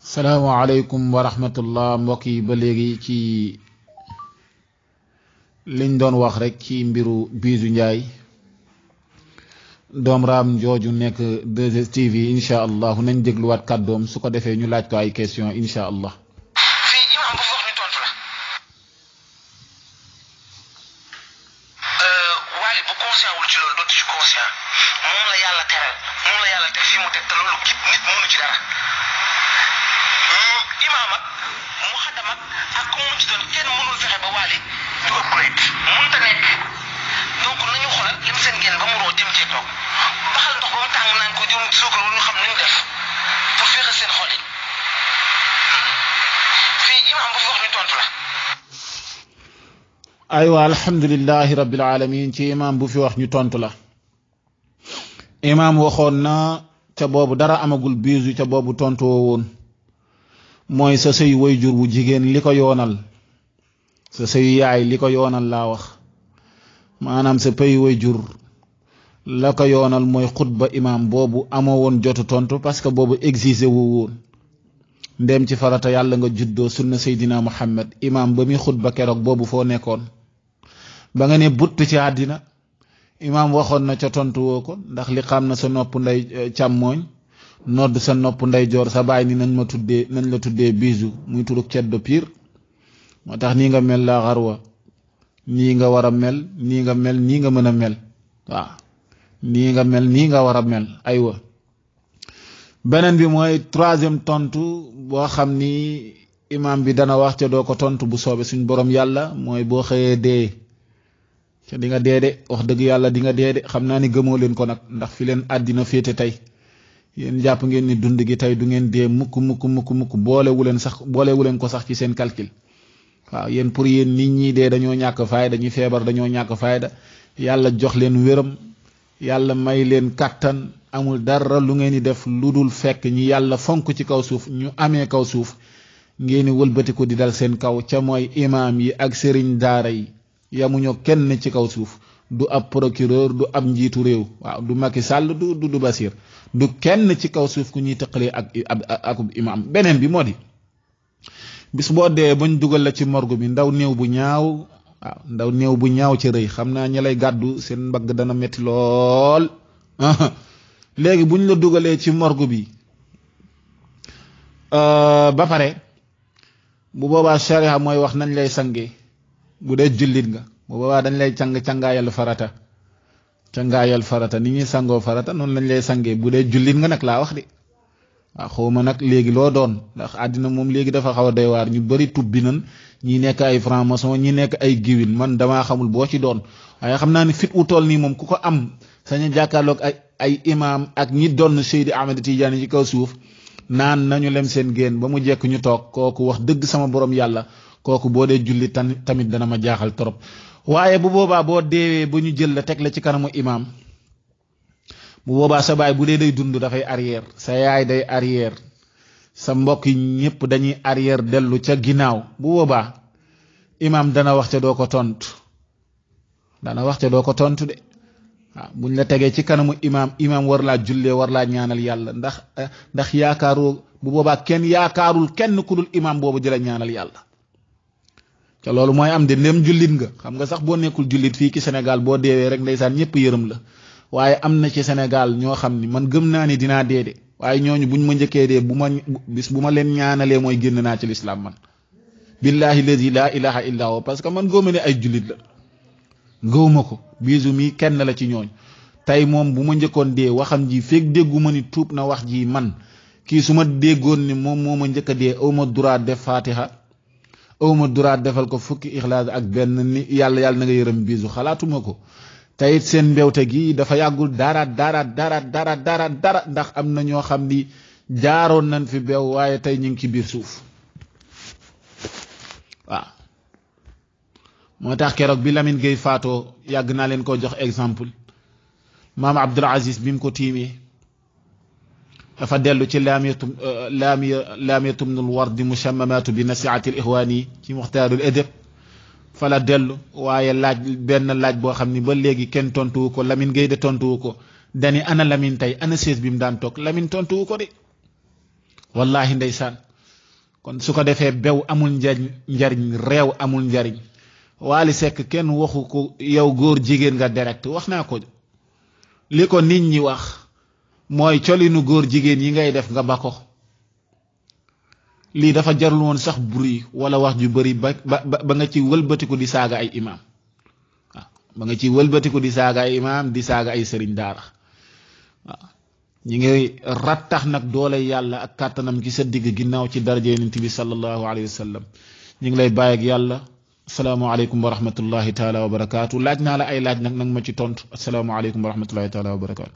salaamaaleykum wa rahmatullah mbokk yi ba léegi ci liñ doon wax rek ci mbiru Bijou Ndiaye doom raam jooju nekk 2STV incha allah nañ dégluwaat kàddoom su ko defee ñu laaj ko ay question incha allah. fii imam bu fi wax ñu tontu la. Wally bu conscient wul ci loolu dootu ci conscient moom la yàlla teral moom la yàlla teg fi mu teg te loolu nit mënu ci dara. imaam ak muxaddam ak ku mu ci doon kenn mënul fexe ba Wally du upgrade mënut a nekk donc nañu xoolal lim seen génn ba mu roo jëm cee toog baxal ndox ba mu tàng naan ko jëm suukar wu ñu xam nañu def pour fexe seen xol yi fii imaam bu fi wax ñu tontu la. aywa alhamdulillahi rabbil alamin ci imaam bu fi wax ñu tontu la. imaam waxoon na ca boobu dara amagul Bijou ca boobu tontu woo woon. mooy sa sëy wayjur wu jigéen li ko yoonal sa sëyu yaay li ko yoonal laa wax maanaam sa pëy wayjur la ko yoonal mooy xutba imaam boobu amoo woon jotu tontu parce que boobu exigé wu woon ndem ci farata yàlla nga juddoo sunna seydina muhammad imaam ba muy xutba keroog boobu foo nekkoon ba nga ne butt ci àddina imaam waxoon na ca tontu woo ko ndax li xam na sa nopp nday càmmooñ nodd sa nopp ndeyjoor sa baay ni nañ la tuddee Bijou muy turuk ceddo pire moo tax nii nga mel la xarwa nii nga war a mel nii nga mel nii nga mën a mel waaw nii nga mel nii nga war a mel aywa beneen bi mooy troisième tontu boo xam ni imam bi dana wax ca doo ko tontu bu soobe suñ borom yàlla mooy boo xëyee dee ca di nga dee de wax dëgg yàlla di nga dee de xam naa ni gëmoo leen ko nag ndax fi leen àddina féete tey yéen jàpp ngeen ni dund gi tey du ngeen dee mukk boolewu leen ko sax ci seen calcul waaw yéen pour yéen nit ñi dee dañoo ñàkk fayda ñi feebar dañoo ñàkk fayda yàlla jox leen wéram yàlla may leen kàttan amul dara lu ngeen di def lu dul fekk ñi yàlla fonk ci kaw suuf ñu amee kaw suuf ngeen di wëlbatiku di dal seen kaw ca mooy imaam yi ak sëriñ daara yi yamuñoo kenn ci kaw suuf du ab procureur du ab njiitu réew waaw du Macky Sall du Basir du kenn ci kaw suuf ku ñuy tëqalee ak imam beneen bi moo di bis boo dee bañ dugal la ci morgue bi ndaw néew bu ñaaw ci rëy xam naa ñi lay gàddu seen mbagg dana metti lool léegi buñ la dugalee ci morgue bi ba pare bu boobaa sharia mooy wax nañ lay sange bu dee jullit nga bu boobaa dañ lay cangaayal farata ni ñuy sangoo farata noonu lañ lay sangee bu dee jullit nga nag laa wax de waaw xawma nag léegi loo doon ndax àddina moom léegi dafa xaw a doy waar ñu bari tubbi nan ñi nekk ay franc-maçon ñi nekk ay giwin man damaa xamul boo ci doon waaye xam naa ni fit wu toll nii moom ku ko am sañu jàkkaarloog ay imaam ak ñi doon Seydi Ahmed Tidiane ci kaw suuf naan nañu lem seen génn ba mu jekk ñu toog kooku wax dëgg sama borom yàlla kooku boo dee julli tamit dana ma jaaxal trop waaye bu boobaa boo deewee ba ñu jël la teg la ci kanamu imaam bu boobaa sa baay bu dee day dund dafay arrière sa yaay day arrière sa mbokk yi ñëpp dañuy arrière dellu ca ginnaaw bu boobaa imaam dana wax ca doo ko tontu de waaw buñ la tegee ci kanamu imaam war laa jullee war laa ñaanal yàlla ndax yaakaaroo bu boobaa kenn yaakaarul kenn ku dul imaam boobu jëla ñaanal yàlla te loolu mooy am de ndem jullit nga xam nga sax boo nekkul jullit fii ci Sénégal boo deewee rek ndeysaan ñëpp yërëm la waaye am na ci Sénégal ñoo xam ni man gëm naa ni dinaa dee de waaye ñooñu buñ ma njëkkee dee bis bu ma leen ñaanalee mooy génn naa ci lislaam man billahi lazi la ilaha illa huwa parce que man gëwma ne ay jullit la gëwma ko Bijou mi kenn la ci ñooñ tey moom bu ma njëkkoon dee waxam ji feeg dégguma ni tuub na wax ji man kii su ma déggoon ni moom moo ma njëkk a dee awma droit def fatiha awma droit defal ko fukki ixlaas ak benn ni yàlla na nga yërëm Bijou xalaatuma ko teyit seen mbewte gi dafa yàggul dara ndax am na ñoo xam ni jaaroon nañ fi beew waaye tey ñu ngi ci biir suuf waaw moo tax keroog bi Lamine Gueye faatoo yàgg naa leen ko jox exemple maam Abdul Aziz bi mu ko tiimee dafa dellu ci laamiyatumnul wardi mushammamaatu bi nasihatil ixwaani ci muxtaarul edeb fa la dellu waaye benn laaj boo xam ni ba léegi kenn tontuwu ko Lamine Gueye de tontuwu ko dani ana Lamine tey ana sées bi mu daan toog Lamine tontuwu ko de wallahi ndeysaan kon su ko defee bew amul njariñ réew amul njariñ Wally Seck kenn waxu ko yow góor jigéen nga direct wax naa ko li ko nit ñi wax mooy colinu góor jigéen yi ngay def nga ba ko lii dafa jarul woon sax bruit wala wax ju bari ba nga ci wëlbatiku di saaga ay imaam waaw ba nga ci wëlbatiku di saaga ay imaam di saaga ay sëriñ daara waaw ñi ngi rattax nag doole yàlla ak kàttanam ci sa digg ginnaaw ci daraja yonent bi sallallahu alayhi wa sallam ñi ngi lay bàyyi ak yàlla asalaamaaleykum wa rahmatullahi taala wa barakaatu laaj naa la ay laaj nag ma ci tontu asalaamaaleykum wa rahmatullahi taala wa barakaatu